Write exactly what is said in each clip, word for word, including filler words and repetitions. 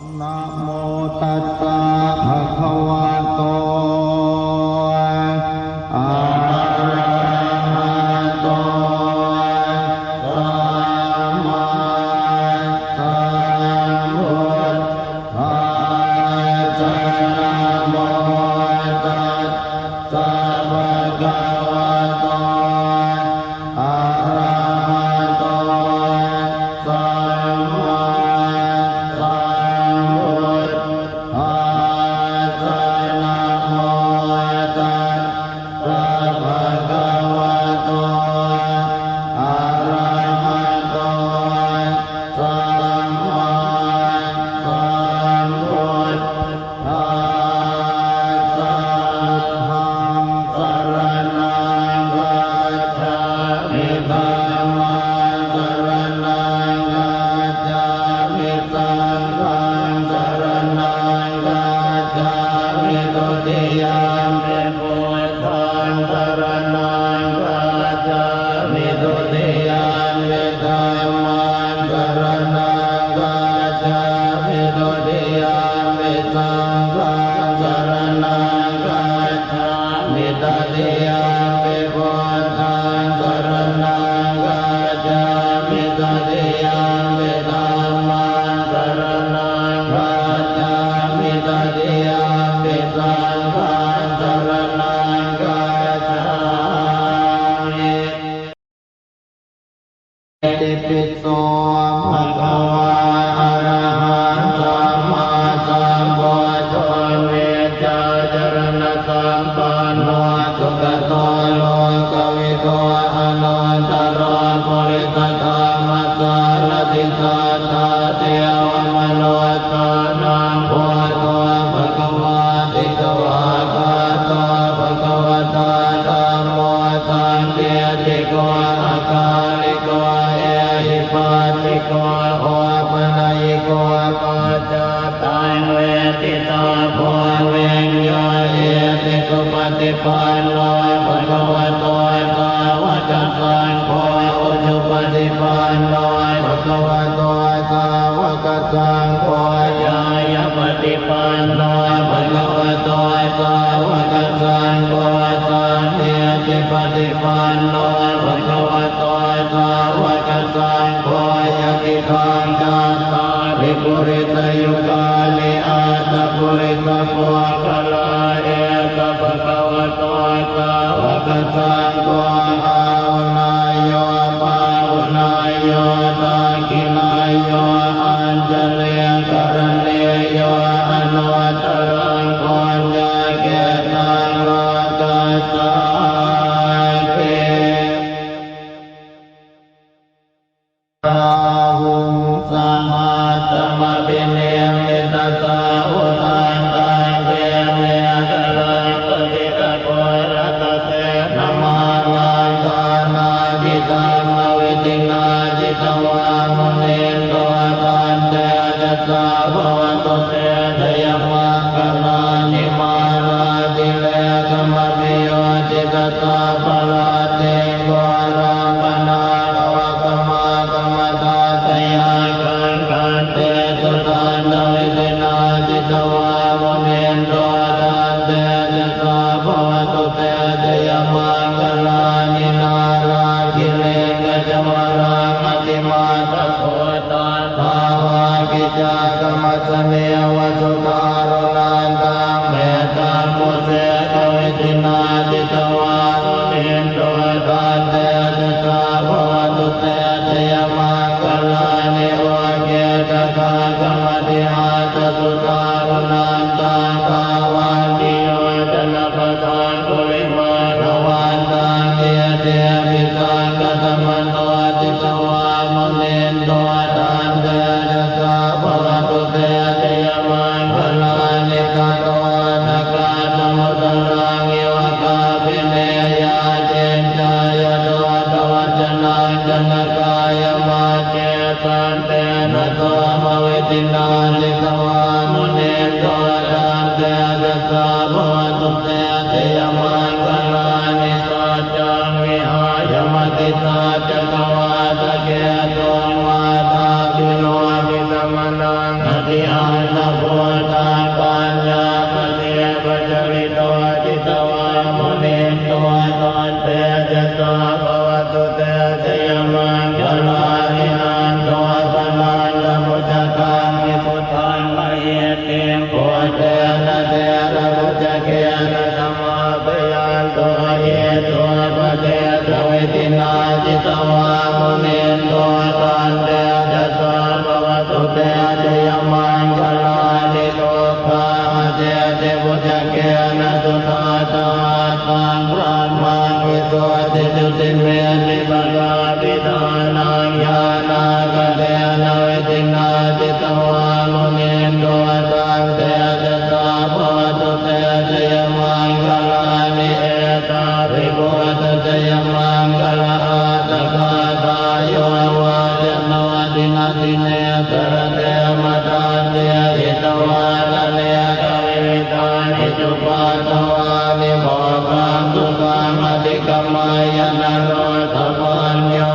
Namo tassa bhagavato arahato sammāsambuddhassa. Namo tassa bhagavato arahato sammāsambuddhassa. Namo tassa bhagavato arahato sammāsambuddhassa. Buddhaṃ saraṇaṃ gacchāmi. Dhammaṃ saraṇaṃ gacchāmi. Saṅghaṃ saraṇaṃ gacchāmi. Dutiyampi buddhaṃ saraṇaṃ gacchāmi. Dutiyampi dhammaṃ saraṇaṃ gacchāmi. Dutiyampi saṅghaṃ saraṇaṃ gacchāmi. Tatiyampi buddhaṃ saraṇaṃ gacchāmi. Tatiyampi dhammaṃ saraṇaṃ gacchāmi. Tatiyampi saṅghaṃ saraṇaṃ gacchāmi. Itipi so bhagavā arahaṃ sammāsambuddho vijjācaraṇasampanno sugato lokavidū anuttaro purisadammasārathi satthā devamanussānaṃ buddho bhagavāti. Svākkhāto bhagavatā dhammo sandiṭṭhiko akāliko ehipassiko opanayiko paccattaṃ veditabbo viññūhīti. Supaṭipanno bhagavato sāvakasaṅgho, ujupaṭipanno bhagavato sāvakasaṅgho, ñāyapaṭipanno bhagavato sāvakasaṅgho, sāmīcipaṭipanno bhagavato sāvakasaṅgho, yadidaṃ cattāri purisayugāni aṭṭha purisapuggalā, esa bhagavato sāvakasaṅgho, āhuneyyo pāhuneyyo dakkhiṇeyyo añjalikaraṇīyo anuttaraṃ puññakkhettaṃ lokassāti. Bāhuṃ sahassamabhinimmitasāvudhantaṃ, grīmekhalaṃ uditaghorasasenamāraṃ, dānādidhammavidhinā jitavā munindo, tantejasā bhavatu te jayamaṅgalāni. Mārātirekamabhiyujjhitasabbarattiṃ, ghorampanāḷavakamakkhamathaddhayakkhaṃ, khantīsudantavidhinā jitavā munindo, tantejasā bhavatu te jayamaṅgalāni. Nāḷāgiriṃ gajavaraṃ atimattabhūtaṃ, dāvaggicakkamasanīva sudāruṇantaṃ, mettambusekavidhinā jitavā munindo, tantejasā bhavatu te jayamaṅgalāni. Ukkhittakhaggamatihatthasudāruṇantaṃ, dhāvantiyojanapathaṅgulimālavantaṃ, iddhībhisaṅkhatamano jitavā munindo, tantejasā bhavatu te jayamaṅgalāni. Katvāna kaṭṭhamudaraṃ iva gabbhinīyā, ciñcāya duṭṭhavacanaṃ janakāyamajjhe, santena somavidhinā jitavā munindo, tantejasā bhavatu te jayamaṅgalāni. Saccaṃ vihāya matisaccakavādaketuṃ, vādābhiropitamanaṃ atiandha Munindo tantejasā bhavatu te jayamaṅgalāni. Nandopanandabhujagaṃ vibudhaṃ mahiddhiṃ puttena therabhujagena damāpayanto iddhūpadesavidhinā jitavā munindo tantejasā bhavatu te jayamaṅgalāni. Duggāhadiṭṭhibhujagena sudaṭṭhahatthaṃ brahmaṃ visuddhijutimiddhibakābhidhānaṃ ñāṇāgadena vidhinā jitavā munindo tantejasā bhavatu te jayamaṅgalāni. Etāpi buddhajayamaṅgalaaṭṭhagāthā yo vācano dinadine sarate matandī hitvānanekavividhāni cupaddavāni mokkhaṃ sukhaṃ adhigameyya naro sapañño.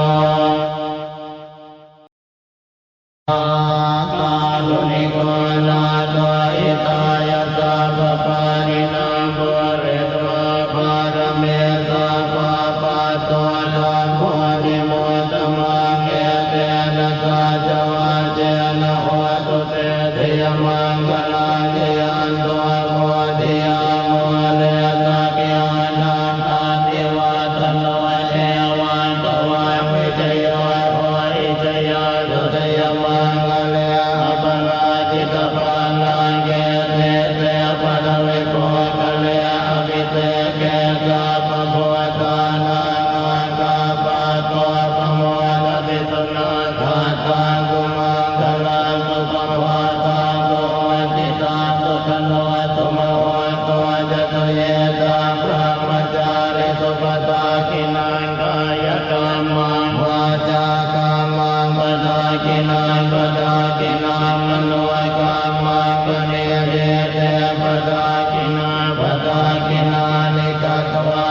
Kāruṇiko nātho hitāya sabbapāṇinaṃ pūretvā pāramī sabbā patto sambodhimuttamaṃ etena saccavajjena hotu te jayamaṅgalaṃ. Jayanto bodhiyā mūle sakyānaṃ nandivaḍḍhano evaṃ tvaṃ vijayo hohi jayassu jayamaṅgale aparājitapallaṅke sīse paṭhavipokkhare abhiseke sabbabuddhānaṃ aggappatto pamodati. Sunakkhattaṃ sumaṅgalaṃ supabhātaṃ suhuṭṭhitaṃ sukhaṇo sumuhutto ca suyiṭṭhaṃ brahmacārisu padakkhiṇaṃ kāyakammaṃ vācākammaṃ padakkhiṇaṃ padakkhiṇaṃ manokammaṃ paṇidhī te padakkhiṇā padakkhiṇāni katvā